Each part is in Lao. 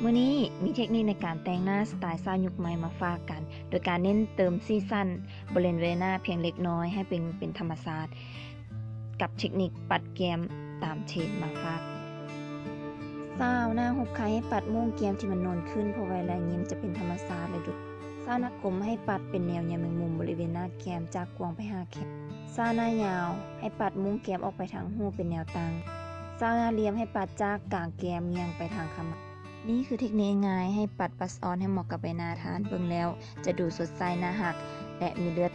ມື້ນີ້ມີເທັກນິກໃນການແຕ່ງໜ້າສະໄຕລ໌ສາວຍຸກໃໝ່ມາຝາກກັນ ໂດຍການເນັ້ນເຕີມສີສັນບໍລິເວນໃບໜ້າພຽງເລັກນ້ອຍໃຫ້ເປັນ ເປັນທຳມະຊາດ ກັບເທັກນິກປັດແກ້ມຕາມເທຣນມາຝາກ. ສາວໜ້າຮຸບໄຄໃຫ້ປັດໂໝງແກ້ມທີ່ມັນນູນຂຶ້ນ ເພາະວ່າລອຍຍິ້ມຈະເປັນທຳມະຊາດ ແລະ ດຸດ. ສາວໜ້າກົມໃຫ້ປັດເປັນແນວໃຍແມງມຸມບໍລິເວນໜ້າແກ້ມຈາກກວາງໄປຫາແຄມ. ສາວໜ້າຍາວໃຫ້ປັດໂໝງແກ້ມອອກໄປທາງຫູເປັນແນວຕັ້ງ. ສາວໜ້າຫຼ່ຽມໃຫ້ປັດຈາກກາງແກ້ມຍ່ຽງໄປທາງຂະໝັກ. ນີ້ຄືເທັກນິກງ່າຍໆໃຫ້ປັດບັສອອນໃຫ້ເໝາະກັບໃບໜ້າທ່ານ. ເບິ່ງແລ້ວຈະດູສົດໃສ, ໜ້າຮັກ ແລະ ມີເລືອດ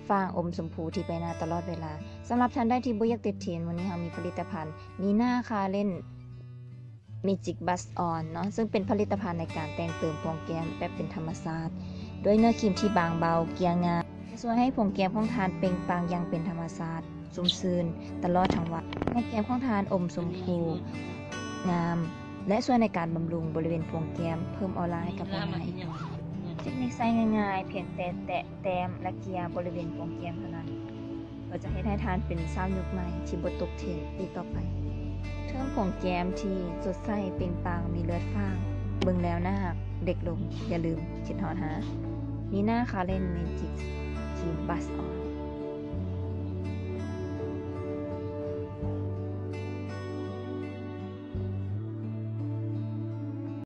ຝາງອົມຊົມພູທີ່ໃບໜ້າຕະຫຼອດເວລາ. ສຳລັບທ່ານໃດທີ່ບໍ່ຢາກຕິດເທຣນ, ມື້ນີ້ເຮົາມີຜະລິດຕະພັນ Nina Karen Magic Blush On ເນາະ, ເຊິ່ງເປັນຜະລິດຕະພັນໃນການແຕ່ງເຕີມໂພງແກ້ມແບບເປັນທຳມະຊາດ ດ້ວຍເນື້ອຄຣີມທີ່ບາງເບົາ, ເກ່ຍງ່າຍ, ຈະຊ່ວຍໃຫ້ໂພງແກ້ມຂອງທ່ານເປັ່ງປາງຢ່າງເປັນທຳມະຊາດ, ຊຸ່ມຊື່ນຕະຫຼອດທັງວັນ, ໃຫ້ແກ້ມຂອງທ່ານອົມຊົມພູ, ງາມ ແລະ ຊ່ວຍໃນການບຳລຸງບໍລິເວນໂພງແກ້ມ, ເພີ່ມອອຣາໃຫ້ກັບໃບໜ້າອີກດ້ວຍ. ເທັກນິກໃຊ້ງ່າຍໆ, ພຽງແຕ່ແຕະ ແຕ້ມ ແລະ ເກ່ຍບໍລິເວນໂພງແກ້ມເທົ່ານັ້ນ ກໍຈະເຮັດໃຫ້ທ່ານເປັນສາວຍຸກໃໝ່ທີ່ບໍ່ຕົກເທຣນອີກຕໍ່ໄປ. ເພີ່ມໂພງແກ້ມທີ່ສົດໃສເປັ່ງປາງ, ມີເລືອດຝາງ, ເບິ່ງແລ້ວໜ້າຮັກ, ເດັກລົງ. ຢ່າລືມຄິດຮອດຫາ Nina Karen Magic Cream Blush On.